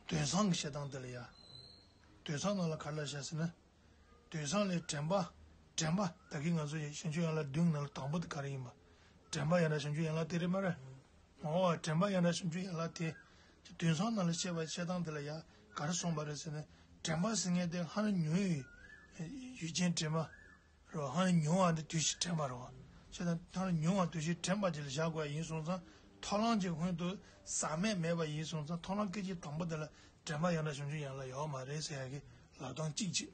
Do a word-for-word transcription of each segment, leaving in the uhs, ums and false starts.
དོན་བཟང་གི་བཤད་སྟངས་དེ་ལ་ཡ། དོན་བཟང་ནང་ལ་ག་རེ་ལབ་བཞག་ཟེར་ན། དོན་བཟང་ལས་དྲན་པ། དྲན་པ་ད་གིན་ང་ཚོ་བྱང་ཆུབ་ཡན་ལག་བདུན་ནང་ལ་དང་པོ་དེ་ག་རེ་ཡིན་པ། དྲན་པ་ཡང་དག་བྱང་ཆུབ་ཡན་ལག་དེ་རེད་མ་རེད། འོ་དྲན་པ་ཡང་དག་བྱང་ཆུབ་ཡན་ལག་དེ། དེ་དོན་བཟང་ནང་ལ་བཤད་པ་བཤད་སྟངས་དེ་ལ་ཡ་ག་རེ་གསུངས་པ་རེད་ཟེར་ན། དྲན་པ་ཟེར་མཁན་དེ་སྔར་མྱོང་བའི་ཡུལ་ཅན་དྲན་པ། རེད་བ། སྔར་མྱོང་བ་འདི་དུས་ཕྱིས་དྲན་པ་རེད་བ། བྱས་ཙང་སྔར་མྱོང་བ་དུས་ཕྱིས་དྲན་པ་ཅིག་ལ་བཞག་དགོས་ཡ་ཡིན་སོང་ཙང་། མཐོང་ལམ་གྱི་སྔོན་དུ་ཟག་མེད་མེད་པ་ཡིན་སོང་ཙང་། མཐོང་ལམ་སྐད་ཅིག་དང་པོ་དེ་ལ་དྲན་པ་ཡང་དག་བྱང་ཆུབ་ཡན་ལག་ཡོད་མ་རེད་ཟེར་ཡ་གི་ལབ་སྟངས་གཅིག་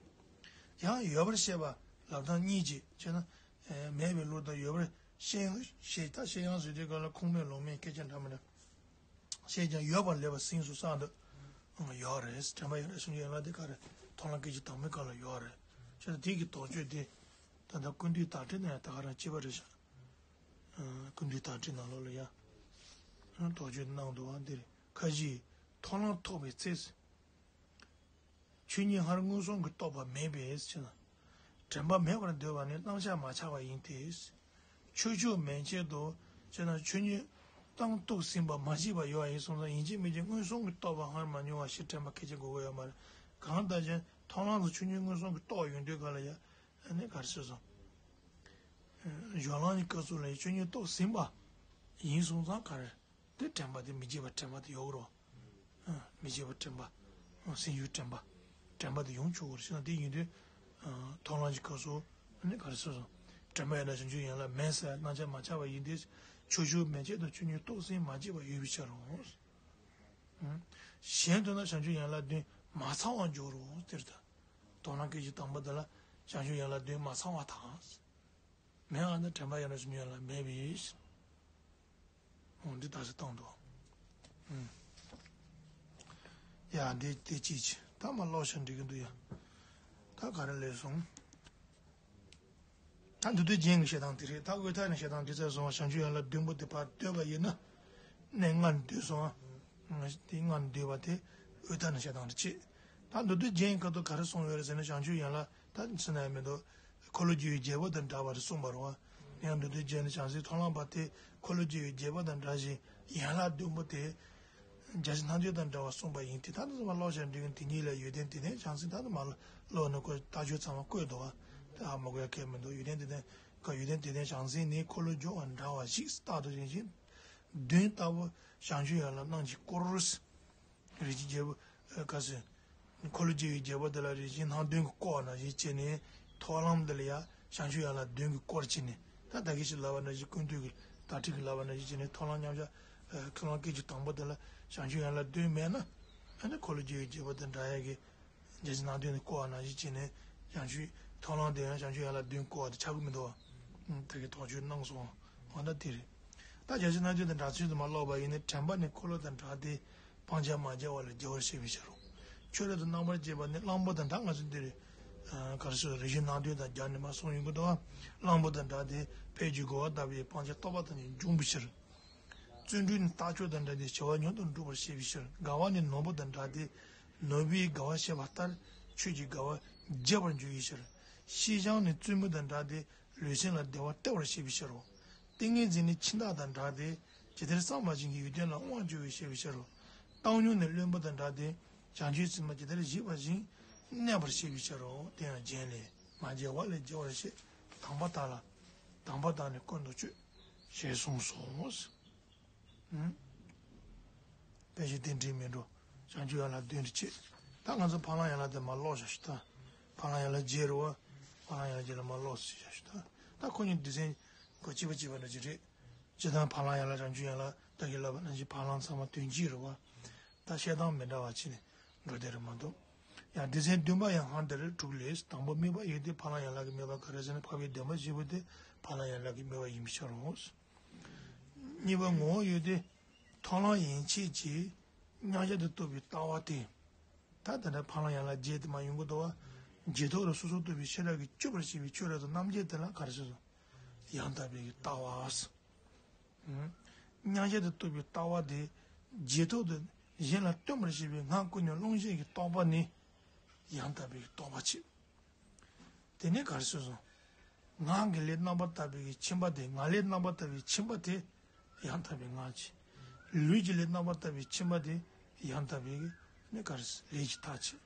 བྱས། ཡང་ཡོད་པར་བཤད་པ་ལབ་སྟངས་གཉིས་བྱས། བྱས་ན། ཨེ། མེད་པའི་ལུགས་དང་ཡོད་པར་བཤད་ཡང་ཞེས། ད་བཤད་ཡང་ཟེར་དུས་སྐབས་ལ་ཁུངས་མེད་ལུང་མེད་སྐད་ཆ་འདྲ་མི་འདྲ། བཤད་ཀྱང་ཡོད་པར་ལེགས་པར་ཟིན་སོང་བསམ་འདུག་ཨང་། ཡོད་རེད། དྲན་པ་ཡང་དག་བྱང་ཆུབ་ཡན་ལག་དེ་ག་རེ། མཐོང་ལམ་སྐད་ཅིག་དང་པོའི་སྐབས་ལ་ཡོད་རེད། བྱས་ཙང་དེ་གི་དོགས་གཅོད་དེ། ད་ལྟ་ཀུན་བཏུས་དག་ཁྲིད་ནང་ཡང་ད་ག་རང་གཅིག་པ་རེད་ཤག་ཨང་། ཀུན་བཏུས་དག་ཁྲིད་ནང་ལོགས་ལ་ཡང་། ཨང་། དོགས་གཅོད་གནང་འདུག་བ་འདིར། ཁ་ཅིག་མཐོང་ལམ་ཐོབ་པའི་ཚེ། ཆོས་ཉིད་སྔར་མངོན་སུམ་གྱིས་རྟོགས་པ་མེད་པས་ཟེར་ན། དྲན་པ་མེད་པར་འདོད་པ་ནི་རྣམ་གཞག་མ་ཆགས་པ་ཡིན་ཏེ། ཆོས་མཆོག་མན་ཆད་དུ་བྱས་ན་ཆོས་ཉིད་སྟེང་རྟོགས་ཟིན་པ་མ་སྐྱེས་པ་ཡོད་པ་ཡིན་སོང་ཙང་། ཡིན་གཅིག་མིན་གཅིག་མངོན་སུམ་གྱིས་རྟོགས་པ་སྔར་མ་མྱོང་བ་ཞིག་དྲན་པ་ཁས་འཆེ་དགོས་ཀྱི་ཡོད་མ་རེད། གང་ལྟར་ཀྱང་མཐོང་ལམ་དུ་ཆོས་ཉིད་མངོན་སུམ་གྱིས་རྟོགས་ཡོང་དུས་ག་ལ་ཡ། ཨ་ནི་ག་རེ་ཟེར་སོང་། སྦྱོར་ལམ་གྱི་སྐབས་སུ་ལ་ཡ་ཆོས་ཉིད་རྟོགས་ཟིན་པ་ཡིན་སོང་ཙང་ག་རེ། དེ་དྲན་པ་དེ་མི་བརྗེད་པ་དྲན་པ་དེ་ཡོད་རོ། ཨ། མི་བརྗེད་པ་དྲན་པ། ཨ། ཟིན་ཡུལ་དྲན་པ། དྲན་པ་དེ་ཡོང་ཆོག་གི་རེད་ཟེར་ན། དེ་ཡིན་དུས། ཨ། མཐོང་ལམ་གྱི་སྐབས་སུ་ནི་ག་རེ་ཟེར་སོང་། དྲན་པ་ཡང་དག་བྱང་ཆུབ་ཡན་ལག་མེད་ཟེར། རྣམ་གཞག་མ་ཆགས་པ་ཡིན་ཏེ། ཆོས་མཆོག་མན་ཆད་དུ་ཆོས་ཉིད་རྟོགས་ཟིན་མ་སྐྱེས་པ་ཡོད་པའི་ཕྱིར་རོ། ཨ། གཞན་དུ་ན་བྱང་ཆུབ་ཡན་ལག་བདུན་མ་ཚང་བར་འགྱུར་རོ། དེ་ལྟར། མཐོང་ལམ་སྐད་ཅིག་དང་པོ་དེ་ལ་བྱང་ཆུབ་ཡན་ལག་བདུན་མ་ཚང་བ་དང་། མེད་པ་ན་དྲན་པ་ཡང་དག་བྱང་ཆུབ་ཡན་ལག་མེད་པས། འོ་འདི་ལྟ་ས་བཏང་འདུག་ཨུམ། ཡ་འདི་དེ་ཅི་ཅི་ད་མ་ཀློག་ཤག་འགྲིག་གི་འདུག་ཡ། ད་ག་རེ་ལས་སོང་། ད་མདོ་སྡེ་རྒྱན་གྱི་བཤད་སྟངས་དེ་རེད། ད་དབུས་མཐའ་ནས་བཤད་སྟངས་འདི་ཚར་སོང་བ། བྱང་ཆུབ་ཡན་ལག་བདུན་པོ་དེ་ཕར་བསྡུས་པ་ཡིན་ན། གནས་ལྔ་ནས་བསྡུས་སོང་བ། དེ་ལྔ་ནས་བསྡུས་པ་དེ་དབུས་མཐའ་ནས་བཤད་སྟངས་དེ་བྱེད། ད་མདོ་སྡེ་རྒྱན་གྱི་ཁ་ཐུག་ག་རེ་གསུངས་ཡོད་རེད་ཟེར་ན། བྱང་ཆུབ་ཡན་ལག་ད་ཟེར་ན་ཡང་མི་འདུག་འཁོར་ལོས་སྒྱུར་བའི་རྒྱལ་པོ་དང་འདྲ་བ་རེད་གསུངས་པ་རེད་བ། ཡང་མདོ་སྡེ་རྒྱན་ནི་བྱང་སེམས་མཐོང་ལམ་པ་དེ་འཁོར་ལོས་སྒྱུར་བའི་རྒྱལ་པོ་དང་འདྲ་ཞིང་། ཡན་ལག་བདུན་པོ་དེ་བརྒྱ་བྱིན་སྣ་བདུན་དང་འདྲ་བར་གསུངས་པ་ཡིན་ཏེ། ད་ནི་ཚང་མ་ཀློག་བྱས་འགྲིག་གི། དེ་ཉིད་ལས་ཡོན་ཏན་དེ་ལྡན་བྱང་སེམས། ད་ནི་མ་ཀློག་ནས་ཁོ་ལྟ་སྤྱོད་ཚང་མ་བཀོད་འདུག་བ། དེ་ཧ་མ་གོ་ཡ་གལ་མི་འདུག་ཡོན་ཏན་དེ་ལྡན་ག་ཡོན་ཏན་དེ་ལྡན་བྱང་སེམས་ནི། འཁོར་ལོས་སྒྱུར་བ་འདྲ་བ་ཞིག་རྟག་ཏུ་བཞེངས་ཤིང་། བདུན་ལྟ་བུ་བྱང་ཆུབ་ཡན་ལག་རྣམས་ཀྱིས་བསྐོར། རིན་ཆེན་རྒྱལ་པོ། ཨ། ག་ཟེར། འཁོར་ལོས་སྒྱུར་བའི་རྒྱལ་པོ་དེ་ལ་རིན་ཆེན་སྣ་བདུན་གྱིས་བསྐོར་བ་ནང་བཞིན་བྱས་ནས། མཐོང་ལམ་འདི་ལ་ཡང་བྱང་ཆུབ་ཡན་ལག་བདུན་གྱིས་བསྐོར་བྱས་ནས། ད་ད་གིན་ཞིག་ལབ་པ་ནང་བཞིན། ཀུན་བཏུས་ཀྱི་དག་ཁྲིད་ཀྱི་ལབ་པ་ནང་བཞིན་བྱས་ནས། མཐོང་ལམ་མཉམ་གཞག་ཨ། མཐོང་ལམ་སྐད་ཅིག་དང་པོ་དེ་ལ་བྱང་ཆུབ་ཡན་ལག་བདུན་མེད་ན། ཨ་ནི་འཁོར་ལོས་སྒྱུར་བའི་རྒྱལ་པོ་དང་འདྲ་ཡ་གི། བརྒྱ་བྱིན་སྣ་བདུན་གྱིས་བསྐོར་བ་ནང་བཞིན་བྱས་ནས། བྱང་ཆུབ་མཐོང་ལམ་དེ་ཡང་བྱང་ཆུབ་ཡན་ལག་བདུན་བསྐོར་བ་དེ་ཆགས་ཀྱི་མི་འདུག་བ། ཨ། ད་གིན་དོགས་གཅོད་གནང་སོང་། འོ་ན་དེ་རེད། ད་བརྒྱ་བྱིན་སྣ་བདུན་དང་འདྲ་ཚུལ་དུ་མ་ཀློག་པ་ཡིན་ན། དྲན་པ་ནི་འཁོར་ལོ་དང་འདྲ་སྟེ། སྤང་བྱ་མ་སྐྱེས་པ་ལས་རྒྱལ་བར་བཤད་པའི་ཕྱིར་རོ། ཆོས་རབ་ཏུ་རྣམ་པར་འབྱེད་པ་ནི་གླང་པོ་དང་འདྲ། ང་ཚོ་འདིར། ཨ། ག་རེ་ཟེར། རིན་ཆེན་སྣ་བདུན་དང་སྦྱར་ནས་མར་གསུངས་ཡོང་གི་འདུག་བ། གླང་པོ་དང་འདྲ་སྟེ། ཕས་ཀྱི་རྒོལ་བ་ལྟ་བུའི་སྤང་བྱ་རྟོག་པ་དང་ནི་འབྱུང་བའི་ཕྱིར། བརྩོན་འགྲུས་ནི་རྟག་སྐྱོ་དང་འདྲ་སྟེ། བྱ་བ་མྱུར་དུ་འགྲུབ་པར་བཤད་པའི་ཕྱིར། དགའ་བ་ནི་ནོར་བུ་དང་འདྲ་སྟེ། ནོར་བུའི་དགའ་བ་བཤད་པ་ལྟར། ཆོས་ཀྱི་དགའ་བ་རྒྱས་པར་འགྱུར་བའི་ཕྱིར། ཤེས་བྱ་ནི་བཙུན་མོ་དང་འདྲ་སྟེ། ལུས་སེམས་ལ་བདེ་བ་སྟེར་བར་བཤད་པའི་ཕྱིར་རོ། ཏིང་ངེ་འཛིན་ནི་འཆི་བདག་དང་འདྲ་སྟེ། ཇི་ལྟར་བསམ་པ་བཞིན་གྱི་ཡོན་ཏན་ལ་དབང་བསྒྱུར་བར་བཤད་པའི་ཕྱིར་རོ། བཏང་སྙོམས་ནི་བློན་པོ་དང་འདྲ་སྟེ། བྱང་ཆུབ་སེམས་དཔའ་ཇི་ལྟར་བཞེད་པ་བཞིན་གནས་པར་བཤད་པའི་ཕྱིར་རོ། དེ་ཡང་རྒྱན་ལས། མ་སྐྱེས་པ་ལས་རྒྱལ་བར་བཤད། དམ་པ་དག་ལ། དམ་པ་དག་ནི་ཀུན་ཏུ་སྤྱོད། ཞེས་གསུངས་སོ། ཨུམ། དཔེ་ཆ་དེ་འགྲིག་མི་འགྲོ། བྱང་ཆུབ་ཡན་ལག་བདུན་དུ་བྱེད། ད་ང་ཚོ་འཕགས་ལམ་ཡན་ལག་དེ་མར་ཀློག་བཞག་ཞུ་ད། འཕགས་ལམ་ཡན་ལག་བརྒྱད་རེད་བ། འཕགས་ལམ་ཡན་ལག་བརྒྱད་ལ་མར་ཀློག་ཞུ་བཞག་ཞུ་ད། ད་ཁོ་གཉིས་སྡེ་ཚན་གོ་གཅིག་པ་གཅིག་པ་འདྲ་ཅིག་རེད། སྤྱིར་བཏང་འཕགས་ལམ་ཡན་ལག་བྱང་ཆུབ་ཡན་ལག་ད་གིན་ལབ་པ་ནང་བཞིན་འཕགས་ལམ་ཚང་མ་དོན་གཅིག་རེད་བ། ད་བཤད་སྟངས་མི་འདྲ་བ་བྱས་ནས་འགྲོ་བསྡད་རེད་མ་གཏོགས། ཡང་སྡེ་ཚན་བདུན་པ་ཡང་སྔར་ལྟར་དྲུག་ལས། དང་པོ་དམིགས་པ་ཡོད་དེ་འཕགས་ལམ་ཡན་ལག་གི་དམིགས་པ་ག་རེ་ཟེར་ན། འཕགས་པའི་བདེན་པ་བཞི་པོ་དེ་འཕགས་ལམ་ཡན་ལག་གི་དམིགས་པ་ཡིན་པའི་ཕྱིར་རོ། གཉིས་པ་ངོ་བོ་ཡོད་དེ། མཐོང་ལམ་ཡན་ཆད་ཀྱི་མཉམ་གཞག་ཏུ་རྟོགས་པའི་ལྟ་བ་སྟེ། ད་དེ་འདྲ་འཕགས་ལམ་ཡན་ལག་བརྒྱད་དེ་མར་ཡོང་གི་འདུག་བ། རྗེས་ཐོབ་ལ་སོ་སོར་རྟོག་པའི་ཤེས་རབ་ཀྱིས་དཔྱོད་པར་བྱེད་པའི་ཆོས་རབ་ཏུ་རྣམ་འབྱེད་དེ་ལ་ག་རེ་ཟེར་སོང་། ཡང་དག་པའི་ལྟ་བ། མཉམ་གཞག་ཏུ་རྟོགས་པའི་ལྟ་བ་དེ་རྗེས་ཐོབ་ཏུ་གཞན་ལ་སྟོན་པར་བྱེད་པའི་སྔགས་ཀུན་ནས་སློང་བྱེད་ཀྱི་རྟོག་པ་ནི་ཡང་དག་པའི་རྟོག་པ་ཕྱིར། དེ་ནས་ག་རེ་ཟེར་སོང་། ངག་གི་ལས་རྣམ་པར་དག་པའི་ཕྱིན་པ་དེ། ངག་ལས་རྣམ་པར་དག་པའི་ཕྱིན་པ་དེ་ཡང་དག་པའི་ངག་ཕྱིར། ལུས་ཀྱི་ལས་རྣམ་པར་དག་པའི་ཕྱིན་པ་དེ་ཡང་དག་པའི་ ནི་ག་རེ་ཟེར། ལས་ཀྱི་མཐའ་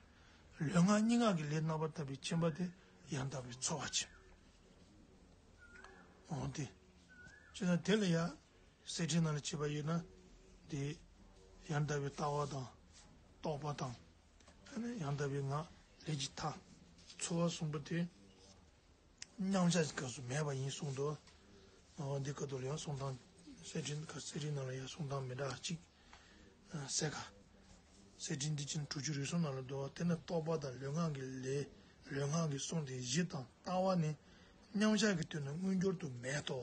བྱེད། ལུས་ངག་གཉིས་ཀ་གི་ལས་རྣམ་པར་དག་པའི་ཁྱིམ་པ་དེ་ཡང་དག་པའི་ཚོར་བ་བྱེད། འོ་དེ། བྱས་ཙང་དེ་ལ་ཡང་གསེར་ཕྲེང་ནང་ལ་བྱས་པ་ཡིན་ན། དེ་ཡང་དག་པའི་ལྟ་བ་དང་། རྟོག་པ་དང་། ཨ་ནི་ཡང་དག་པའི་ངག་ལས་ཀྱི་མཐའ། ཚོར་བ་གསུམ་པོ་དེ། མཉམ་གཞག་གི་སྐབས་སུ་མེད་པ་ཡིན་གསུངས་འདུག་འོ་འདི་སྐབས་དུ་ལ་ཡང་གསུང་སྟངས། གསེར་ཕྲེང་གསེར་ཕྲེང་ནང་ལ་ཡང་གསུང་སྟངས་མི་འདྲ་བ་གཅིག་གསལ་ཁ། གསེར་ཕྲེང་འདི་ཕྱིན་དྲུག་ཅུ་རེ་གསུམ་ནང་ལ་འདུག་དེ་ནི་རྟོག་པ་དང་ལུས་ངག་གི་ལས། ལུས་ངག་གི་གསུང་དེ་གཞི་དང་ལྟ་བ་ནི། མཉམ་གཞག་གི་དུས་ན་མངོན་གྱུར་དུ་མེད་དོ།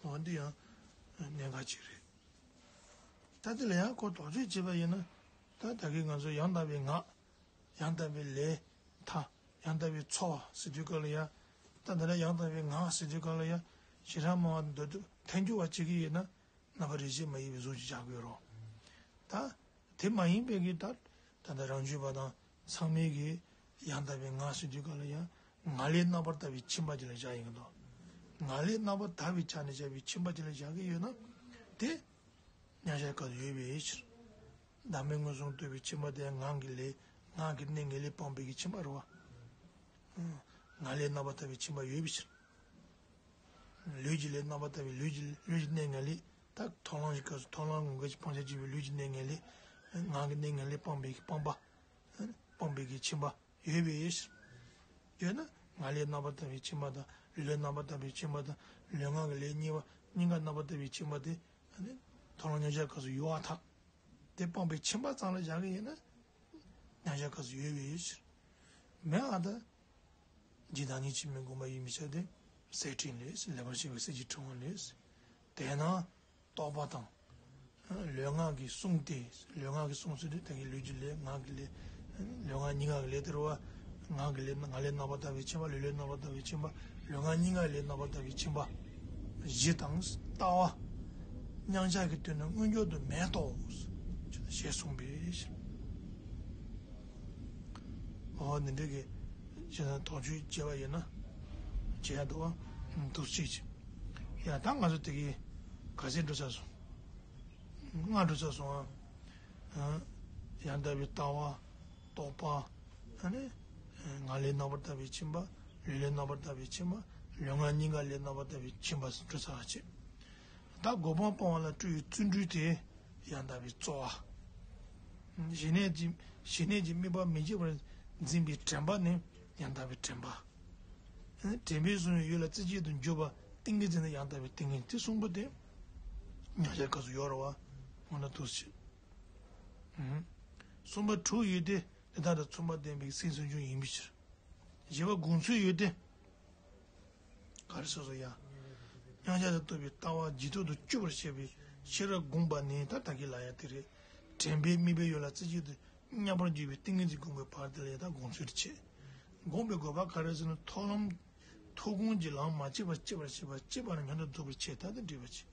འོ་འདི་ཡང་གནད་འགག་ཅིག་རེད། ད་དེ་ལ་ཡང་ཁོ་དོགས་གཅོད་བྱས་པ་ཡིན་ན། ད་ད་གིན་ང་ཚོ་ཡང་དག་པའི་ངག་ཡང་དག་པའི་ལས། མཐའ། ཡང་དག་པའི་ཚོར་བ་ཟེར་དུས་སྐབས་ལ་ཡང་། ད་འདི་ལ་ཡང་དག་པའི་ངག་ཟེར་དུས་སྐབས་ལ་ཡང་། ཞེ་དྲག་སྨྲ་བ་འདོད་དུ་ཐལ་འགྱུར་བ་བྱེད་ཀྱི་ཡོད་ན། རྣམ་པ་རིག་བྱེད་མ་ཡིན་པའི་གཟུགས་ཀྱིས་བཞག་དགོས་རོ། ད་དེ་མ་ཡིན་པའི་གི་ད། ད་ལྟ་རང་རྒྱུད་པ་དང་ཚང་མའི་གི་ཡང་དག་པའི་ངག་ཟེར་དུས་སྐབས་ལ་ཡང་། ངག་ལས་རྣམ་པར་དག་པའི་ཁྱིམ་པ་ཅིག་ལ་བཞག་ཡིན་གྱི་འདུག་ངག་ལས་རྣམ་པར་དག་པའི་ཆ་ནས་བཞག་པའི་ཁྱིམ་པ་ཅིག་ལ་བཞག་གི་ཡོད་ན། དེ་མཉམ་གཞག་སྐབས་སུ་ཡོད་པའི་ཕྱིར། བདག་མེད་མངོན་སུམ་རྟོགས་པའི་ཁྱིམ་པ་དེ་ངག་གི་ལས། ངག་གི་གནས་ངན་ལས་སྤངས་པའི་གི་ཁྱིམ་པ་རེད་བ། ངག་ལས་རྣམ་པར་དག་པའི་ཁྱིམ་པ་ཡོད་པའི་ཕྱིར། ལུས་ཀྱི་ལས་རྣམ་པར་དག་པའི་ལུས་ཀྱི་ལུས་ཀྱི་གནས་ངན་ལས། ད་མཐོང་ལམ་གྱི་སྐབས་སུ་མཐོང་ལམ་ངོ་འགལ་གྱི་སྤང་བྱ་བྱེད་པའི་ལུས་ཀྱི་གནས་ངན་ལས། ངག་གི་གནས་ངན་ལས་སྤངས་པའི་གི་སྤངས་པ། སྤངས་པའི་གི་ཁྱིམ་པ་ཡོད་པའི་ཕྱིར། ཡོད་ན་ངག་ལས་རྣམ་པར་དག་པའི་ཁྱིམ་པ་དང་། ལུས་ལས་རྣམ་པར་དག་པའི་ཁྱིམ་པ་དང་། ལུས་ངག་གི་ལས་གཉིས་པ་གཉིས་ཀ་རྣམ་པར་དག་པའི་ཁྱིམ་པ་དེ། ཨ་ནི་མཐོང་ལམ་མཉམ་གཞག་སྐབས་སུ་ཡོད་པར་ཐལ། དེ་སྤངས་པའི་ཁྱིམ་པ་ཙམ་ལ་བཞག་གི་ཡིན་ན། མཉམ་གཞག་སྐབས་སུ་ཡོད་པའི་ཕྱིར། མེད་པར་ཐལ། འཇིག་དང་ཉིད་ཕྱིར་མི་འགོངས་པ་ཡིན་པའི་ཕྱིར་ཏེ། གསེར་ཕྲེང་ལས། ལེགས་པར་བཤད་པའི་གསེར་གྱི་ཕྲེང་བ་ལས། དེས་ན་རྟོག་པ་དང་། ལུས་ངག་གི་གསུང་སྟེ། ལུས་ངག་གི་གསུང་ཟེར་དུས་ད་གིན་ལུས་ཀྱི་ལས། ངག་གི་ལས། ལུས་ངག་གཉིས་ཀ་གི་ལས་དེ་རེད་བ། ངག་གི་ལས། ངག་ལས་རྣམ་པར་དག་པའི་ཁྱིམ་པ། ལུས་ལས་རྣམ་པར་དག་པའི་ཁྱིམ་པ། ལུས་ངག་གཉིས་ཀ་ལས་རྣམ་པར་དག་པའི་ཁྱིམ་པ། གཞི་དང་ལྟ་བ། མཉམ་གཞག་གི་དུས་ན་མངོན་གྱུར་དུ་མེད་དོ། ཞེས་གསུངས་པའི་ཕྱིར། འོ་འདི་འདྲ་གི་ཅི་ན་དོགས་གཅོད་བྱས་པ་ཡིན་ན། བྱས་འདུག་བ། འདུག་ཅིག་ཡ་ད་ང་ཚོ་དེ་གི་ག་ཚད་འགྲོ་ཚར་སོང་། ལྔ་འགྲོ་ཚར་སོང་ཨ། ཡང་དག་པའི་ལྟ་བ། རྟོག་པ། ཨ་ནི། ངག་ལས་རྣམ་པར་དག་པའི་ཁྱིམ་པ། ལུས་ལས་རྣམ་པར་དག་པའི་ཁྱིམ་པ། ལུས་ངག་གཉིས་ཀ་ལས་རྣམ་པར་དག་པའི་ཁྱིམ་པ་འགྲོ་ཚར་བ་བྱས། ད་གོ་འཕང་སྤང་བ་ལ་སྤྲོ་བའི་བརྩོན་འགྲུས་དེ་ཡང་དག་པའི་རྩོལ་བ། ཞི་གནས་ཀྱི་ཞི་གནས་ཀྱི་དམིགས་པ་མི་བརྗེད་པར་འཛིན་པའི་དྲན་པ་ནི་ཡང་དག་པའི་དྲན་པ། དྲན་པས་བཟུང་བའི་ཡུལ་ལ་རྩེ་གཅིག་ཏུ་འཇོག་པ་ཏིང་ངེ་འཛིན་ནི་ཡང་དག་པའི་ཏིང་ངེ་འཛིན། དེ་གསུམ་པོ་དེ་མཉམ་གཞག་སྐབས་སུ་ཡོད་རེད་བ། འོ་ན་འདུག་སེ། གསུམ་པ་དྲུག་ཡོད་དེ། དེ་དག་དང་མཚུངས་པར་ལྡན་པའི་སེམས་སུ་འཇུག་ཡིན་པའི་ཕྱིར། བཞི་པ་སྒོམ་ཚུལ་ཡོད་དེ། ག་རེ་ཟེར་སོ་ཡ། མཉམ་གཞག་ཏུ་རྟོགས་པའི་ལྟ་བ་རྗེས་ཐོབ་ཏུ་གཅོད་པར་བྱེད་པའི་ཤེས་རབ་བསྒོམ་པ་ནི་ད་ད་གིན་ལབ་ཡ་དེ་རེད། དྲན་པས་དམིགས་པའི་ཡུལ་ལ་རྩེ་གཅིག་ཏུ་མཉམ་པར་འཇོག་པའི་ཏིང་ངེ་འཛིན་བསྒོམ་པའི་བར་དེ་ལ་ཡ་ད་སྒོམ་ཚུལ་དུ་བྱེད། བསྒོམ་པའི་དགོས་པ་ག་རེ་ཟེར་ན། མཐོང་ལམ། མཐོང་སྒོམ་གྱི་ལམ་མ་སྐྱེས་པ་སྐྱེད་པར་བྱེད་པ། སྐྱེས་པ་ནི་མཉམ་དུ་རྫོགས་པར་བྱེད། ད་དེ་འགྲེལ་པ་བྱེད།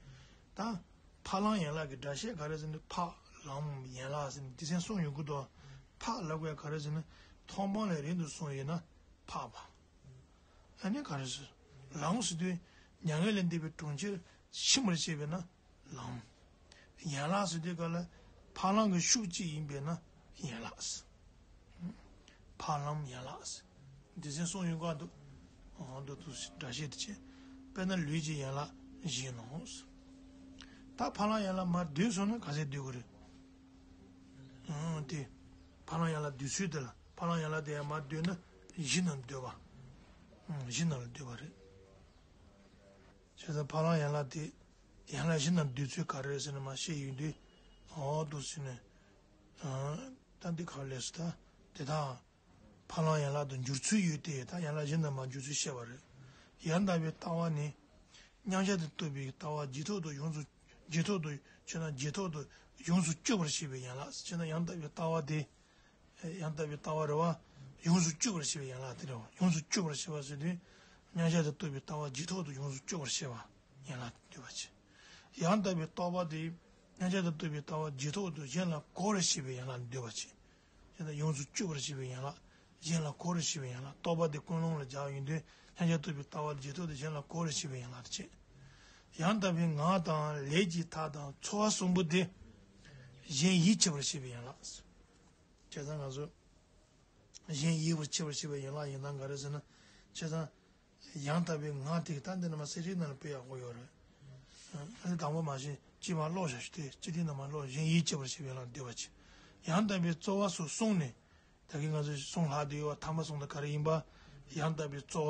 ད། ཕ་ལམ་ཡན་ལག་གི་སྒྲ་བཤད་ག་རེ་ཟེར་ན། ཕ་ལམ་ཡན་ལག་ཟེར་ནས་སྡེ་ཚན་གསུམ་ཡོང་གི་འདུག་ཕ་ལབ་དགོས་ག་རེ་ཟེར་ན། མཐོང་སྤང་ལས་རིང་དུ་སོང་ཡོད་ན་འཕགས་པ། ཨ་ནི་ག་རེ་ཟེར། ལམ་ཟེར་དུས་མྱ་ངན་ལས་འདས་པའི་གྲོང་ཁྱེར་ཕྱིན་པར་བྱེད་པས་ན་ལམ། ཡན་ལག་ཟེར་དུས་ག་ལ་ཕ་ལམ་གྱི་ཤུགས་གཅིག་ཡིན་པས་ན་ཡན་ལག་ཟེར། ཕ་ལམ་ཡན་ལག་ཟེར། སྡེ་ཚན་གསུམ་ཡོང་གི་འདུག་འོ་འདུག་འདུག་སྒྲ་བཤད་དེ་བྱས། དཔེར་ན་ལུས་ཀྱི་ཡན་ལག་བཞི་ནོ། ད་ཕ་ལམ་ཡན་ལག་མར་བསྡུས་སོང་ན་ག་ཚད་བསྡུས་དགོས་རེད། འོ་དེ། ཕ་ལམ་ཡན་ལག་བསྡུས་ཚུལ་དེ་ལ་ཕ་ལམ་ཡན་ལག་དེ་ཡང་མར་བསྡུས་ན་བཞི་ནང་བསྡུས་པ། བཞི་ནང་ལ་བསྡུས་པ་རེད། བྱས་ཙང་ཕ་ལམ་ཡན་ལག་དེ། ཡན་ལག་བཞི་ནང་བསྡུས་ཚུལ་ག་རེ་རེད་ཟེར་ན་མར་བཤད་ཡོང་དུས། འོ་འདུག་ཟེར་ནས། ད་འདི་ག་ལས་སུ་ད། དེ་དག་ཕ་ལམ་ཡན་ལག་ཏུ་འགྱུར་ཚུལ་ཡོད་དེ། ད་ཡན་ལག་བཞི་ནང་མར་འགྱུར་ཚུལ་བཤད་པ་རེད། ཡང་དག་པའི་ལྟ་བ་ནི། མཉམ་གཞག་ཏུ་རྟོགས་པའི་ལྟ་བ་རྗེས་ཐོབ་ཏུ་ཡོངས་སུ། རྗེས་ཐོབ་ཏུ་བྱས་ན་རྗེས་ཐོབ་ཏུ་ཡོངས་སུ་གཅོད་པར་བྱེད་པའི་ཡན་ལག་བྱས་ན། ཡང་དག་པའི་ལྟ་བ་དེ། ཡང་དག་པའི་ལྟ་བ་རེད་བ། ཡོངས་སུ་གཅོད་པར་བྱེད་པའི་ཡན་ལག་དེ་རེད་བ། ཡོངས་སུ་གཅོད་པར་བྱེད་པ་ཟེར་དུས། མཉམ་གཞག་ཏུ་རྟོགས་པའི་ལྟ་བ་རྗེས་ཐོབ་ཏུ་ཡོངས་སུ་གཅོད་པར་བྱེད་པ་ཡན་ལག་ཏུ་འདུས་པ་བྱས། ཡང་དག་པའི་རྟོག་པ་དེ། མཉམ་གཞག་ཏུ་རྟོགས་པའི་ལྟ་བ་རྗེས་ཐོབ་ཏུ་གཞན་ལ་གོ་བར་བྱེད་པའི་ཡན་ལག་ཏུ་འདུས་པ་བྱས། དེ་ལྟར་ཡོངས་སུ་གཅོད་པར་བྱེད་པའི་ཡན་ལག་གཞན་ལ་གོ་བར་བྱེད་པའི་ཡན་ལག་རྟོག་པ་དེ་ཀུན་སློང་ལ་སྦྱར་བ་ཡིན་དུས། མཉམ་གཞག་རྟོགས་པའི་ལྟ་བ་རྗེས་ཐོབ་ཏུ་གཞན་ལ་གོ་བར་བྱེད་པའི་ཡན་ལག་ཏུ་བྱས། ཡང་དག་པའི་ངག་དང་ལས་ཀྱི་མཐའ་དང་ཚོར་བ་གསུམ་པོ་དེ། གཞན་ཡིད་ཆེས་པར་བྱེད་པའི་ཡན་ལག་བྱས་ཙང་ང་ཚོ་གཞན་ཡིད་བར་བྱེད་པར་བྱེད་པའི་ཡན་ལག་ཡིན་སྟངས་ག་རེ་ཟེར་ན། བྱས་ཙང་ཡང་དག་པའི་ངག་དེ་ད་འདི་ནས་མར་གསེར་ཁྲིའི་ནང་ལ་དཔེ་ཡག་པོ་ཡོད་རེད། ཨ་ནི་དང་པོ་མ་གཞི་གཅིག་མར་ཀློག་བཞག་ཞུ་དེ། སྤྱི་དོན་ནང་མར་ཀློག། གཞན་ཡིད་བར་བྱེད་པའི་ཡན་ལག་བསྡུས་པ་བྱས། ཡང་དག་པའི་རྩོལ་བ་སོགས་གསུངས་ནས། ད་གིན་ང་ཚོས་གསུང་ལྷག་བསྡད་ཡོད་པ། ཐ་མ་གསུམ་དེ་ག་རེ་ཡིན་པ། ཡང་དག་པའི་རྩོལ་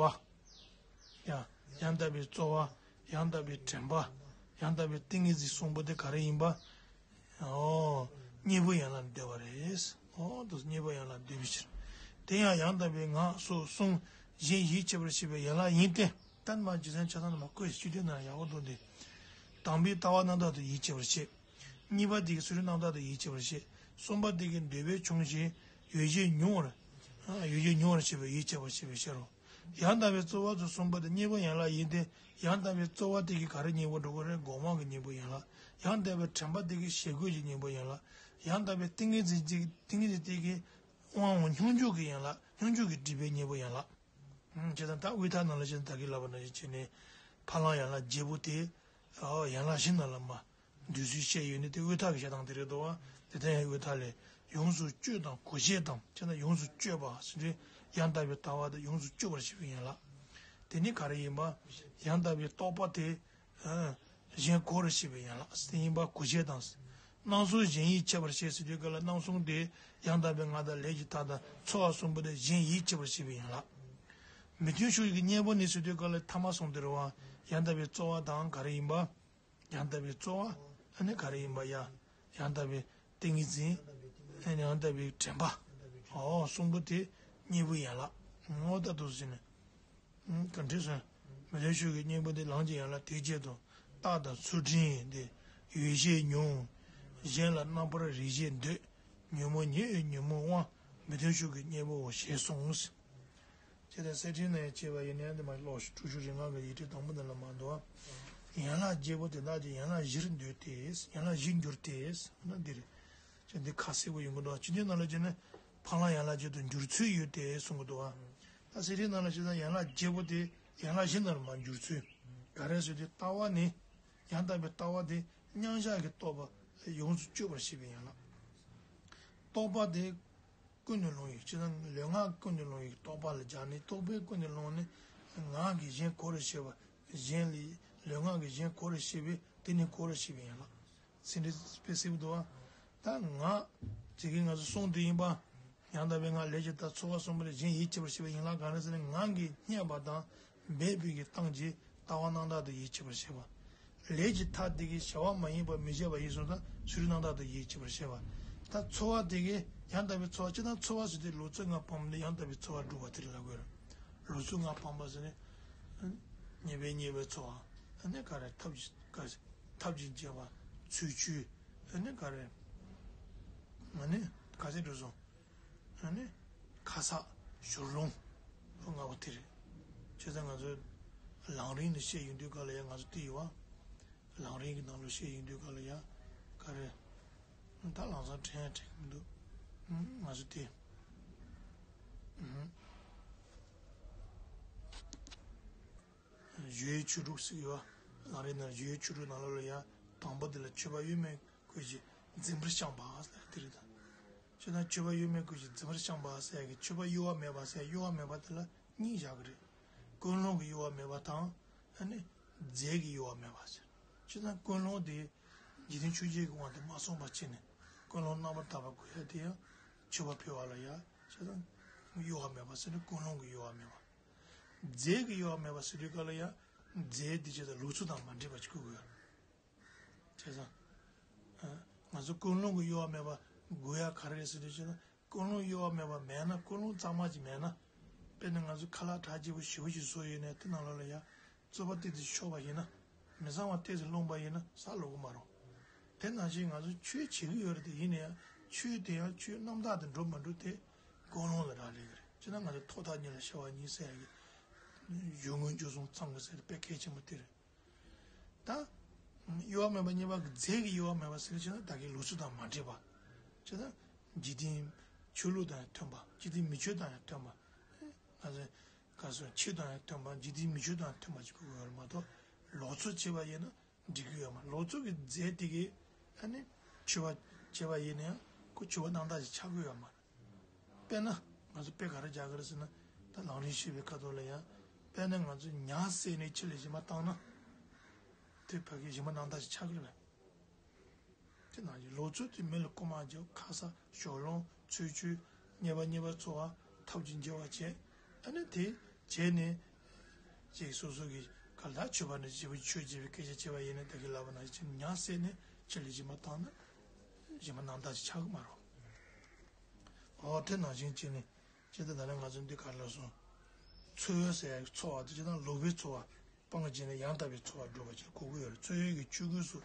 བ། ཡ། ཡང་དག་པའི་རྩོལ་བ། ཡང་དག་པའི་དྲན་པ། ཡང་དག་པའི་ཏིང་ངེ་འཛིན་གསུམ་པོ་དེ་ག་རེ་ཡིན་པ། ཨོ། གཉེན་པོའི་ཡན་ལག་ནི་བསྡུས་པ་རེད། ཨོ། དེ་གཉེན་པོའི་ཡན་ལག་བསྡུས་པའི་ཕྱིར། དེ་ཡང་ཡང་དག་པའི་ངག་སོགས་གསུམ་གཞན་ཡིད་བྱེད་པར་བྱེད་པའི་ཡན་ལག་ཡིན་ཏེ། ད་མར་རྗེས་ཟློས་ཆ་ཚང་ནས་མར་བཀོད། སྤྱི་དོན་ནང་ཡག་པོ་འདུག་འདི། དང་པོའི་ལྟ་བ་རྣམ་དག་ཏུ་ཡིད་བྱེད་པར་བྱེད། གཉིས་པ་དེ་གིས་ཚུལ་ཁྲིམས་རྣམ་དག་ཏུ་ཡིད་བྱེད་པར་བྱེད། གསུམ་པ་དེ་གིས་འདོད་པའི་ཆུང་ཞིང་ཡོ་བྱད་ཉུང་བར། ཡོ་བྱད་ཉུང་བར་བྱེད་པའི་ཡིད་བྱེད་པར་བྱེད་པའི་ཕྱིར་རོ། ཡང་དག་པའི་རྩོལ་བ་སོགས་གསུམ་པོ་དེ་གཉེན་པོའི་ཡན་ལག་ཡིན་ཏེ། ཡང་དག་པའི་རྩོལ་བ་དེ་གིས་ག་རེ་གཉེན་པོ་འགྲོ་གི་རེད། སྒོམ་པའི་གཉེན་པོའི་ཡན་ལག། ཡང་དག་པའི་དྲན་པ་དེ་གིས་ཞེ་སྒོས་ཀྱི་གཉེན་པོའི་ཡན་ལག། ཡང་དག་པའི་ཏིང་ངེ་འཛིན་དེ་ཏིང་ངེ་འཛིན་དེ་གིས་དབང་བ་སྙོམས་འཇུག་གི་ཡན་ལག། སྙོམས་འཇུག་གི་སྒྲིབ་པའི་གཉེན་པོའི་ཡན་ལག། བྱས་ཙང་ད་དབུས་མཐའ་ནང་ལ་བྱས་ཙང་ད་གིན་ལབ་པ་ནང་བཞིན་བྱས་ནས། ཕ་ལམ་ཡན་ལག་བརྒྱད་པོ་དེ། ཨོ། ཡན་ལག་བཞི་ནང་ལ་མར་འདུས་ཚུལ་བཤད་ཡོད་ནི་དེ་དབུས་མཐའ་གི་བཤད་སྟངས་དེ་རེད་འདུག་བ། དེ་ལྟར་ཡང་དབུས་མཐའ་ལས། ཡོངས་སུ་གཅོད་དང་གོ་བྱེད་དམ། བྱས་ན་ཡོངས་སུ་གཅོད་པ་ཟེར་དུས། ཡང་དག་པའི་ལྟ་བ་དེ་ཡོངས་སུ་གཅོད་པར་བྱེད་པའི་ཡན་ལག། དེ་ནི་ག་རེ་ཡིན་པ། ཡང་དག་པའི་རྟོག་པ་དེ། ཨ། གཞན་གོ་རུ་བྱེད་པའི་ཡན་ལག་དེ་ཡིན་པ་གོ་བྱེད་དམ། སྣང་ཚུལ་གཞན་ཡིད་བྱེད་པར་བྱེད་ཟེར་དུས་སྐབས་ལ། སྣང་གསུམ་དེ་ཡང་དག་པའི་ངག་དང་ལས་ཀྱི་མཐའ་དང་ཚོར་བ་གསུམ་པོ་དེ་གཞན་ཡིད་བྱེད་པར་བྱེད་པའི་ཡན་ལག། མི་མཐུན་ཕྱོགས་ཀྱི་གཉེན་པོ་ནི་ཟེར་དུས་སྐབས་ལ་ཐ་མ་གསུམ་དེ་རེད་བ། ཡང་དག་པའི་རྩོལ་བ་དང་ག་རེ་ཡིན་པ། ཡང་དག་པའི་རྩོལ་བ། ཨ་ནི་ག་རེ་ཡིན་པ་ཡ། ཡང་དག་པའི་ཏིང་ངེ་འཛིན། ཨ་ནི་ཡང་དག་པའི་དྲན་པ། ཨོ། གསུམ་པོ་དེ་གཉེན་པོའི་ཡན་ལག། ངོ་ལྟ་དུ་ཟིན་ནས། ག་འདྲ་སོང་། མི་མཐུན་ཕྱོགས་ཀྱི་གཉེན་པོ་དེ་ལམ་གྱི་ཡན་ལག་དེ་བྱེད་དོ། རྟགས་དང་ཚུལ་ཁྲིམས་ཏེ། ཡོ་བྱད་ཉུང་། གཞན་ལ་རྣམ་པར་རིག་བྱེད་འདོད། ཉོན་མོངས་ཉེ་བའི་ཉོན་མོངས་དབང་། མི་མཐུན་ཕྱོགས་ཀྱི་གཉེན་པོའོ་ཞེས་གསུངས། ཅེས་དང་གསེར་ཁྲིའི་ནང་བྱས་པ་ཡིན་ནའང་དེ་མར་ཀློག་ཞུ། དྲུག་ཅུ་རེ་ལྔ་གི་ཡིག་ཕྲེང་དང་པོ་འདི་ལ་མར་འདུག་བ། ཡན་ལག་བརྒྱད་པོ་དེ་དག་ཀྱང་ཡན་ལག་བཞིར་འདོད་དེ། ཡན་ལག་བཞིར་འགྱུར་ཏེ། ན་འདིར། ཅེས་འདི་ཁ་གསལ་པོ་ཡོང་གི་འདུག་བ། སྤྱི་དོན་ནང་ལ་བྱས་ན། ཕ་ལམ་ཡན་ལག་བརྒྱད་དུ་འགྱུར་ཚུལ་ཡོད་དེ་གསུང་གི་འདུག་བ། ད་གསེར་ཁྲིའི་ནང་ལ་བྱས་ན་ཡན་ལག་བརྒྱད་པོ་དེ་ཡན་ལག་བཞི་ནང་ལ་མར་འགྱུར་ཚུལ། ག་རེ་ཟེར་དུས་ལྟ་བ་ནི། ཡང་དག་པའི་ལྟ་བ་དེ་མཉམ་བཞག་གི་རྟོག་པ་ཡོངས་སུ་གཅོད་པར་བྱེད་པའི་ཡན་ལག། རྟོག་པ་དེ་ཀུན་ནས་བསླངས་ཡོད། ཅེས་དང་ལུས་ངག་ཀུན་ནས་བསླངས་ཡོད། རྟོག་པ་ལ་སྦྱར་ནས། རྟོག་པས་ཀུན་ནས་བསླངས་ནས། ངག་གིས་གཞན་གོ་རུ་བྱེད་པ། གཞན་ལས་ལུས་ངག་གིས་གཞན་གོ་རུ་བྱེད་པས་དེ་ནི་གོ་རུ་བྱེད་པའི་ཡན་ལག། ཚིག་འགྲེལ་དཔེ་གསལ་པོ་འདུག་བ། ད་ངག་ཅིག་གིས་ང་ཚོ་གསུང་དུ་ཡིན་པ། ཡང་དག་པའི་ངག་ལས་ཀྱི་མཐའ་ཚོར་བ་གསུམ་པོ་ལས་གཞན་ཡིད་བྱེད་པར་བྱེད་པའི་ཡན་ལག་ག་རེ་ཟེར་ན། ངག་གིས་བསྙད་པ་དང་འབད་པའི་གི་སྟངས་ཀྱིས་ལྟ་བ་རྣམ་དག་ཏུ་ཡིད་བྱེད་པར་བྱེད་པ། ལས་ཀྱི་མཐའ་དེ་གིས་བྱ་བ་མ་ཡིན་པ་མི་བྱེད་པ་ཡིན་སོང་ཙང་ཚུལ་རྣམ་དག་ཏུ་ཡིད་བྱེད་པར་བྱེད་པ། ད་ཚོར་བ་དེ་གིས་ཡང་དག་པའི་ཚོར་བ། ཅི་ལྟར་ཚོར་བ་ཟེར་དུས་ལོག་རྟོག་ལྔ་སྤངས་ནས་ཡང་དག་པའི་ཚོར་བ་སྒྲུབ་པ་དེ་ལ་ལབ་དགོས་རེད། ལོག་རྟོག་ལྔ་སྤངས་པ་ཟེར་ནས། ཉེས་པའི་ཉེས་པའི་ཚོར་བ། ཨ་ནི་ག་རེ་ཐབས་ཀྱིས་ག་ཐབས་ཀྱིས་འཇལ་བ། ཚུལ་འཆོས། ཨ་ནི་ག་རེ། ཨ་ནི་ག་ཚད་འགྲོ་སོང་། ཨ་ནི་ཁ་གསག་ཞོར་ལོང་། ལྔ་པོ་དེ་རེད། བྱས་ཙང་ང་ཚོས་ལམ་རིམ་ནས་བཤད་ཡོང་དུས་སྐབས་ལ་ཡང་ང་ཚོ་དེ་ཡོད་བ། ལམ་རིམ་གྱི་ནང་ལ་བཤད་ཡོང་དུས་སྐབས་ལ་ཡང་ག་རེ། ད་ལམ་སང་དྲན་ཡང་དྲན་གྱི་མི་འདུག་ང་ཚོ་དེ། གཞུང་ཆོས་དྲུག་ཟེར་གྱི་ཡོད། ལམ་རིམ་ནང་གཞུང་ཆོས་དྲུག་ནང་ལོགས་ལ་ཡང་དང་པོ་དེ་ལ་མཆོད་པ་གཡོ་མེད་སྐུ་བཞི་འཛིན་པར་བཤམས་པ་ཟེར་དེ་རེད་ད། ཅེས་དང་མཆོད་པ་གཡོ་མེད་སྐུ་བཞི་འཛིན་པར་བཤམས་པ་ཟེར་ཡ་གི་མཆོད་པ་གཡོ་བ་མེད་པ་ཟེར་ཡ་གཡོ་བ་མེད་པ་དེ་ལ་གཉིས་བཞག་གི་རེད། ཀུན་སློང་གི་གཡོ་བ་མེད་པ་དང་། ཨ་ནི་རྫས་ཀྱི་གཡོ་བ་མེད་པ་ཟེར། ཅེས་དང་ཀུན་སློང་དེ་འཇིག་རྟེན་ཆོས་བརྒྱད་ཀྱི་དབང་དུ་མ་སོང་བ་བྱས་ནས་ཀུན་སློང་རྣམ་པར་དག་པ་དགོས་ཡ་དེ་ཡང་མཆོད་པ་ཕུལ་བ་ལ་ཡ་ཅེས་དང་གཡོ་བ་མེད་པ་ཟེར་ནས་ཀུན་སློང་གི་གཡོ་བ་མེད་པ། རྫས་ཀྱི་གཡོ་བ་མེད་པ་ཟེར་དུས་སྐབས་ལ་ཡང་རྫས་འདི་ཅི་ལྟར་ལོག་རྟོག་དང་མ་འདྲེས་པ་ཅིག་དགོས་ཀྱི་ཡོད། བྱས་ཙང་། ང་ཚོ་ཀུན་སློང་གི་གཡོ་བ་མེད་པ་དགོས་ཡ་ག་རེ་རེད་ཟེར་དུས་ཅི་ལྟར་ཀུན་སློང་གཡོ་བ་མེད་པ་མེད་ན། ཀུན་སློང་གཙང་མ་ཅིག་མེད་ན། དཔེར་ན་ང་ཚོ་ཁ་ལག་གྲ་རྒྱས་པོ་ཞེ་པོ་ཅིག་བཟོས་ཡོད་ནའི་དེ་ནང་ལོགས་ལ་ཡ། རྩོད་པ་ཏོག་ཙམ་ཤོར་བ་ཡིན་ན། མི་གཙང་བ་ཏོག་ཙམ་སློང་པ་ཡིན་ན་ཟ་ལོག་གི་མ་རེད། དེ་ནང་བཞིན་ང་ཚོ་ཆོས་བྱེད་ཀྱི་ཡོད་རེད་དེ། ཡིན་ན་ཡང་ཆོས་དེ་ཡང་ཆོས་རྣམ་དག་དེ་འགྲོ་མ་འགྲོ་དེ་ཀུན་སློང་ལ་རག་ལས་ཀྱི་རེད། ཅེས་དང་ང་ཚོ་ཐོག་མཐའ་གཉིས་ལ་ཤེས་པ་གཉིས་ཟེར་ཡ་གི་གཞུང་སྔོན་འཇུག་གསུམ་ཚང་དགོས་ཟེར་དེ་དཔེ་གལ་ཆེན་པོ་དེ་རེད། ད། གཡོ་བ་མེད་པ་གཉིས་པ་གི་རྫས་ཀྱི་གཡོ་བ་མེད་པ་ཟེར་ཕྱིན་ན་ད་གིན་ལོག་རྟོག་དང་མ་འདྲེས་པ། ཅེས་དང་། འཇིག་རྟེན་ཆོས་ལུགས་དང་ཡང་མཐུན་པ། འཇིག་རྟེན་མི་ཆོས་དང་ཡང་མཐུན་པ། ང་ཚོ་ག་སོ་ཆོས་དང་ཡང་མཐུན་པ། འཇིག་རྟེན་མི་ཆོས་དང་ཡང་མཐུན་པ་ཅིག་དགོས་ཀྱི་ཡོད་རེད་མ་གཏོགས། ལོག་རྟོག་བྱས་པ་ཡིན་ན་འགྲིག་གི་ཡོད་མ་རེད། ལོག་རྟོག་གི་རྫས་དེ་གིས་ཨ་ནི་མཆོད་པ་བྱས་པ་ཡིན་ན་ཡང་ཁོ་མཆོད་པ་རྣམ་དག་ཅིག་ཆགས་ཀྱི་ཡོད་མ་རེད། དཔེར་ན་ང་ཚོ་དཔེ་ག་རེ་རྒྱག་གི་རེད་ཟེར་ན། ད་ལམ་རིམ་བཤད་པའི་ཁ་ཐོག་ལ་ཡང་། དཔེར་ན་ང་ཚོ་ཉ་བསད་ནས་ཕྱི་ལ་གཞན་པ་བཏང་ན། དེ་ཕ་གི་གཞན་པ་རྣམ་དག་ཅིག་ཆགས་ཀྱི་རེད་པས། དེ་ནང་བཞིན་ལོ་ཚོད་དེ་མི་ལ་རྐུ་མ་རྒྱབ། ཁ་ཟས་ཞོ་ལོང་ཚུལ་འཆོས་ཉེས་པ་ཉེས་པ་ཚོར་བ་ཐབས་ཀྱིས་འཇལ་བ་བྱས། ཨ་ནི་དེ་བྱས་ནས་ཅིག་སོ་སོ་གི་ག་ལ་ཆོས་པ་ནི་བྱེད་པ་ཆོས་བྱེད་པའི་སྐད་ཆ་བྱས་པ་ཡིན་ན། ད་གི་ལབ་པ་ནང་བཞིན་ཉ་བསད་ནས་ཕྱི་ལ་གཞན་པ་བཏང་ན་གཞན་པ་རྣམ་དག་ཅིག་ཆགས་ཀྱི་མ་རེད། ཨོ་དེ་ནང་བཞིན་བྱས་ནས་ཇི་ལྟར་ད་ལན་ང་ཚོ་འདི་ག་ལ་སོང་། འཚོ་བ་ཟེར་ཡག་གི་འཚོ་བ་དེ་ཇི་ལྟར་ལོག་པའི་འཚོ་བ། སྤང་བྱས་ནས་ཡང་དག་པའི་འཚོ་བར་འགྲོ་བ་ཅིག་གོ་གི་ཡོད་རེད། འཚོ་བའི་གི་ཆོས་གོས་སུ་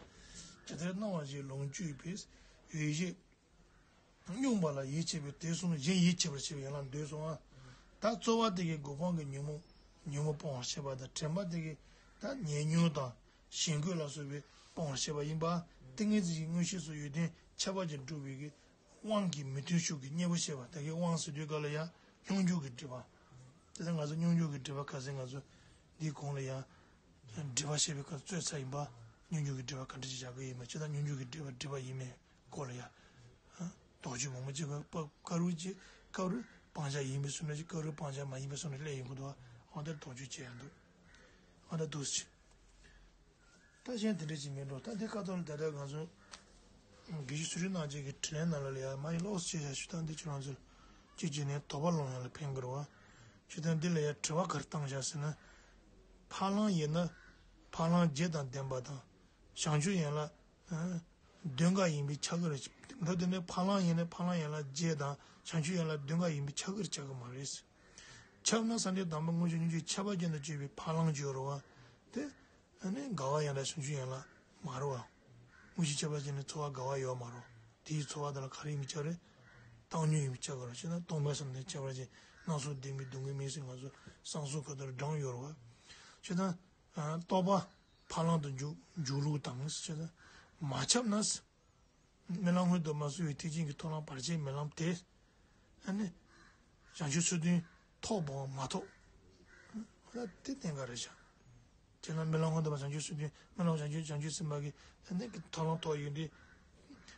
ཇི་ལྟར་སྣང་བ་ཞིག་ལོངས་སྤྱོད་པའི་ཡིད་བཞིན་སྙོམས་པ་ལ་ཡིད་ཆེས་པའི་དེ་གསུམ་གཞན་ཡིད་ཆེས་པར་བྱེད་པའི་ཡན་ལག་འདོད་གསུངས་པ། ད་རྩོལ་བ་དེ་གའི་སྒོ་སྤང་གི་ཉོན་མོངས་ཉོན་མོངས་སྤོང་བར་བྱེད་པ་དང་། དྲན་པ་དེ་གའི་ད་ཉེ་ཉོན་དང་ཞེན་སྐུལ་ལ་སོགས་པའི་སྤོང་བར་བྱེད་པ་ཡིན་པ། ཏིང་ངེ་འཛིན་གྱི་མངོན་ཤེས་སུ་ཡོན་ཏན་ཁྱད་པར་ཅན་སྒྲུབ་པའི་གི་དབང་གིས་མི་མཐུན་ཕྱོགས་ཀྱི་གཉེན་པོ་བཤད་པ། ད་གའི་དབང་ཟེར་དུས་སྐབས་ལ་ཡང་སྙོམས་འཇུག་གི་སྒྲིབ་པ། དེ་ལྟར་ང་ཚོ་སྙོམས་འཇུག་གི་སྒྲིབ་པ་ག་ཚད་ང་ཚོ་འདིའི་གོང་ལ་ཡང་སྒྲིབ་པ་བཤད་པའི་སྐབས་རྩོད་ཚར་ཡིན་པ། སྙོམས་འཇུག་གི་སྒྲིབ་པ་ག་འདྲ་ཞིག་བཞག་གི་ཡིན་པ། ཇི་ལྟར་སྙོམས་འཇུག་གི་སྒྲིབ་པ་སྒྲིབ་པ་ཡིན་མིན་སྐོར་ལ་ཡང་དོགས་གཅོད་མང་པོ་བྱེད་དགོས། སྐབས་རེ་ཅིག་སྐབས་རེ་སྤང་བྱ་ཡིན་པའི་བཟོ་འདྲ་ཅིག་སྐབས་རེ་སྤང་བྱ་མ་ཡིན་པའི་བཟོ་འདྲ་སླེབས་ཡོང་གི་འདུག་འོ་དེར་དོགས་གཅོད་བྱེད་ཡ་འདུག་འོ་དེ་འདུག་ཅིག་ད་གཞན་དེ་འདྲ་ཅིག་མིན་འགྲོ། ད་འདི་ཁ་ཐོག་ལ་ད་ལྟ་ང་ཚོ་དགེ་བཤེས་ཚུལ་ཁྲིམས་རྣམ་རྒྱལ་གྱི་དྲིས་ལན་ནང་ལ་ལ་ཡ་མ་ཡི་ལོགས་སུ་བྱས་བཞག་ཞུ། ད་འདི་ཁྱོད་རང་ཚོར་གཅིག་བྱས་ནས་དོགས་པ་སློང་ཡ་ལ་ཕན་གི་རེད་བ། ཞུ། ད་འདི་ལ་ཡ་དྲི་བ་ག་རེ་བཏང་བཞག་ཟེར་ན། ཕ་གླང་ཡིན་ན་ཕ་གླང་རྗེས་དང་ལྡན་པ་དང་། བྱང་ཆུབ་ཡན་ལག་ཨ་བདུན་ཀ་ཡིན་པས་ཁྱབ་ཀྱི་རེད། འགྲོ་དེ་ནས་ཕ་གླང་ཡིན་ན་ཕ་གླང་ཡན་ལག་བརྒྱད་དང་བྱང་ཆུབ་ཡན་ལག་བདུན་ཀ་ཡིན་པས་ཁྱབ་ཀྱི་རེད། ཁྱབ་ཀྱི་མ་རེད། ཁྱབ་ན་སངས་རྒྱས་དམ་པ་དངོས་གཞི་སྙོམས་འཇུག་ཁྱབ་པ་ཅན་དུ་གྱུར་པའི་ཕ་གླང་བརྗོད་རེད་བ། དེ་ཨ་ནི་དགའ་བ་ཡན་ལག་བྱང་ཆུབ་ཡན་ལག་མ་རེད་བ། དངོས་གཞི་ཁྱབ་པ་ཅན་ནི་ཚོར་བ་དགའ་བ་ཡོད་མ་རེད། དེའི་ཚོར་བ་དེ་ལ་ག་རེ་ཡིན་པས་ཁྱབ་རེད། བཏང་སྙོམས་ཡིན་པས་ཁྱབ་ཀྱི་རེད། ཅེ་ན་རྟོག་མེད་བསམ་གཏན་ཁྱབ་པ་ཅན་སྣ་ཚོགས་ལྡན་མིན་སྡུག་བསྔལ་མེད་ཟེར་ང་ཚོ་བསམ་གཟུགས་ཁ་ཐོར་བགྲང་ཡོད་རེད་བ། ཅེ་ན། རྟོག་པ་ཕ་གླང་དུ་འཇུག་འཇུག་ལུགས་དང་ཞེ་ན། མ་ཁྱབ་ན། རྨི་ལམ་སྔོན་དུ་མ་སོང་བའི་ཐེག་ཆེན་གྱི་མཐོང་ལམ་བར་ཆད་མེད་ལམ་དེ། ཨ་ནི། བྱང་ཆུབ་ཚུལ་ཁྲིམས་ཐོབ་བམ་མ་ཐོབ། ཨ་དེ་གཏན་འཁེལ་རེད་བཞག་དེས་ན་རྨི་ལམ་སྔོན་དུ་མ་བྱང་ཆུབ་ཚུལ་ཁྲིམས་རྨི་ལམ་བྱང་ཆུབ་བྱང་ཆུབ་སེམས་དཔའ་གི་ཨ་ནི་གི་མཐོང་ལམ་ཐོབ་ཡོད་དུས།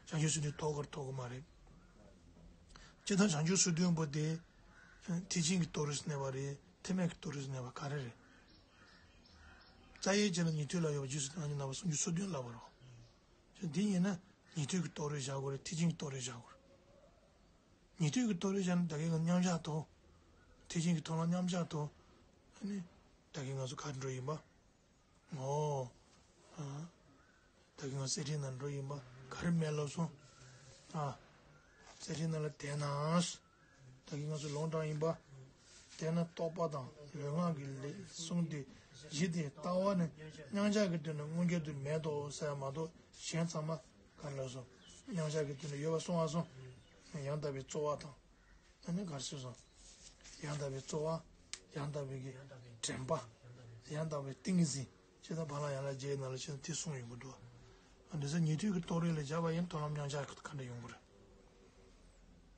བྱང་ཆུབ་ཚུལ་ཁྲིམས་ཐོབ་ཀྱི་རེད་ཐོབ་ཀྱི་མ་རེད། ཇི་ལྟར་བྱང་ཆུབ་ཚུལ་ཁྲིམས་པོ་དེ། ཐེག་ཆེན་གྱི་རྟོགས་རིགས་སུ་གནས་པ་རེད། ཐེག་དམན་གྱི་རྟོགས་རིགས་སུ་གནས་པ་ག་རེ་རེད། རྩ་བའི་ཆ་ནས་ཉན་ཐོས་ལ་ཡོད་པ་རྗེས་སུ་བསྟན་པ་སངས་རྒྱས་རྣམ་པ་སུམ་ཅུ་སོ་བདུན་ལབ་པ་རེད། ཅེ་འདི་ཡིན་ན་ཉན་ཐོས་ཀྱི་རྟོགས་རིགས་བཞག་དགོས་རེད། ཐེག་ཆེན་གྱི་རྟོགས་རིགས་བཞག་དགོས་རེད། ཉན་ཐོས་ཀྱི་རྟོགས་རིགས་བཞག་ན་ད་གིན་ང་མཉམ་བཞག་ཐོག་ཐེག་ཆེན་གྱི་མཐོང་ལམ་མཉམ་བཞག་ཐོག་ཨ་ནི་ད་གིན་ང་ཚོ་ག་རེ་འགྲོ་ཡིན་པ། ངོ་། ཨ། ད་གིན་ང་གསེར་ཕྲེང་ནང་འགྲོ་ཡིན་པ་ག་རེ་མེད་ལབ་སོང་། ཨ། གསེར་ཕྲེང་ནང་ལ་བསྡད་ན། ད་གིན་ང་ཚོ་ལུང་དྲངས་ཡིན་པ། བསྡད་ན་རྟོག་པ་དང་ལུས་ངག་གི་ལས་གསུམ་དེ་གཞི་དེ་ལྟ་བ་ནི་མཉམ་གཞག་གི་དོན་ནི་མངོན་གྱུར་དུ་མེད་དོ་ཟེར་མ་གཏོགས་གཞན་ཚང་མ་ག་རེ་ལབ་སོང་། མཉམ་གཞག་གི་དོན་ནི་ཡོད་པ་གསུངས་པ་སོང་། ཡང་དག་པའི་རྩོལ་བ་དང་། ཨ་ནི་ག་རེ་ཟེར་སོང་། ཡང་དག་པའི་རྩོལ་བ། ཡང་དག་པའི་གི་དྲན་པ། ཡང་དག་པའི་ཏིང་ངེ་འཛིན། ཇི་ལྟར་ཕ་གླང་ཡན་ལག་བརྒྱད་ནང་ལ་ཇི་ལྟར་དེ་གསུངས་ཡོང་གི་འདུག་ཨ་འདི་ཚོ་ཉན་ཐོས་ཀྱི་རྟོགས་རིགས་ལ་སྦྱར་བ་ཡིན་མཐོང་ལམ་མཉམ་གཞག་གི་ག་འདྲ་ཡོང་གི་རེད།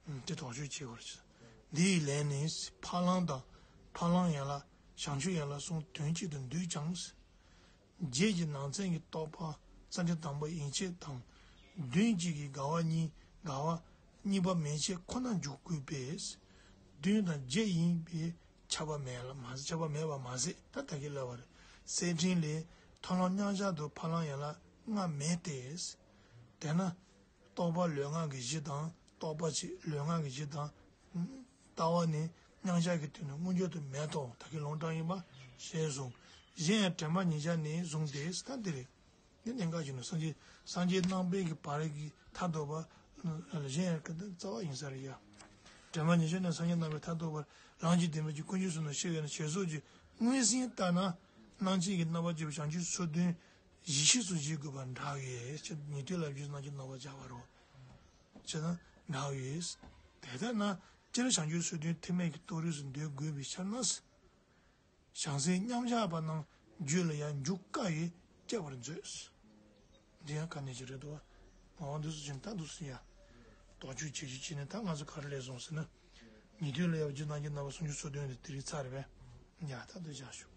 ཨ་དེ་དོགས་གཅོད་བྱེད་དགོས་རེད། འདི་ཡི་ལན་ནི་ཕ་གླང་དང་ཕ་གླང་ཡན་ལག་བྱང་ཆུབ་ཡན་ལག་གསུམ་དོན་གཅིག་ཏུ་འདུས་ཀྱང་། རྗེས་ཀྱི་ནང་ཚན་གྱི་རྟོགས་པ་སངས་རྒྱས་དམ་པ་ཡན་ཆད་དང་། བདུན་གཅིག་གི་དགའ་བ་གཉིས་དགའ་བ་གཉིས་པ་མན་ཆད་ཁོ་ན་འཇུག་དགོས་པས། བདུན་དང་བརྒྱད་ཡིན་པས་ཁྱབ་པ་མེད་ལ་མ་ཁྱབ་པ་མེད་པ་མ་ཟད་ད་ལྟ་གི་ལབ་པ་རེད། གསེར་ཕྲེང་ལས་མཐོང་ལམ་མཉམ་གཞག་ཏུ་ཕ་གླང་ཡན་ལག་ལྔ་མེད་དེ། དེས་ན། རྟོག་པ་ལུས་ངག་གི་གཞི་དང་རྟོག་པ་ཆེ་ལུས་ངག་གི་གཞི་དང་། ལྟ་བ་ནི་མཉམ་གཞག་གི་དོན་ནི་མངོན་གྱུར་དུ་མེད་དོ་ད་གིན་ལུང་དྲངས་ཡིན་པ་ཞེས་གསུངས། གཞན་ཡང་དྲན་པ་ཉེར་བཞག་ནས་བཟུང་སྟེ་ད་འདི་རེད། འདི་གནད་འགག་ཅིག་ནི་སངས་རྒྱས་སངས་རྒྱས་རྣམ་པའི་གི་བར་གྱི་མཐར་ཐུག་པ་གཞན་ཡང་གི་རྩ་བ་ཡིན་ས་རེད་ཡ། དྲན་པ་ཉེར་བཞག་ནས་སངས་རྒྱས་རྣམ་པའི་མཐར་ཐུག་པར་རང་གཅིག་བདེན་པའི་ཀུན་འབྱུང་གསུམ་དང་ཤེས་བྱ་ནི་ཞེས་སོགས་ཀྱི་མངོན་ཟིན་ལྟར་ན་སྣང་མཆེད་ཀྱི་རྣམ་པར་བཅད་པའི་བྱང་ཆུབ་ཚུལ་དོན། གཞི་ཤེས་སུ་བཞེད་དགོས་པ་འདྲ་བས་ཉན་ཐོས་ལ་རྗེས་སུ་གནང་རྒྱུ་རྣམ་པར་སྦྱར་བ་རོ། ཅེ་ན་འདྲ་བས། དེ་ལྟར་ན་སྤྱིར་བྱང་ཆུབ་ཚུལ་དོན་ཐེག་དམན་གྱི་རྟོགས་རིགས་སུ་འདོད་དགོས་པའི་ཕྱིར་ན། བྱང་སེམས་མཉམ་བཞག་པ་རྣམས་རྒྱུད་ལ་ཡང་འཇུག་དཀའ་བས་བསྐྱེད་པར་མཛོད། འདི་ཡང་དཀའ་གནད་ཅིག་རེད་དོ། འོ་འདུག་སེ་བྱས་ན་ད་འདུག་སེ་ཡ། དོགས་གཅོད་བྱེད་རྒྱུ་བྱས་ནས་ད་ང་ཚོ་ག་རེ་ལས་སོང་ཟེར་ན། ཉན་ཐོས་ལ་ཡང་རྗེས་སུ་གནང་རྒྱུ་རྣམ་པ་སུམ་ཅུ་སོ་བདུན་དེ་དེ་རིགས་ཚར་རེད་པས། ཡ་ད་འདུག་བཞག་ཞུ།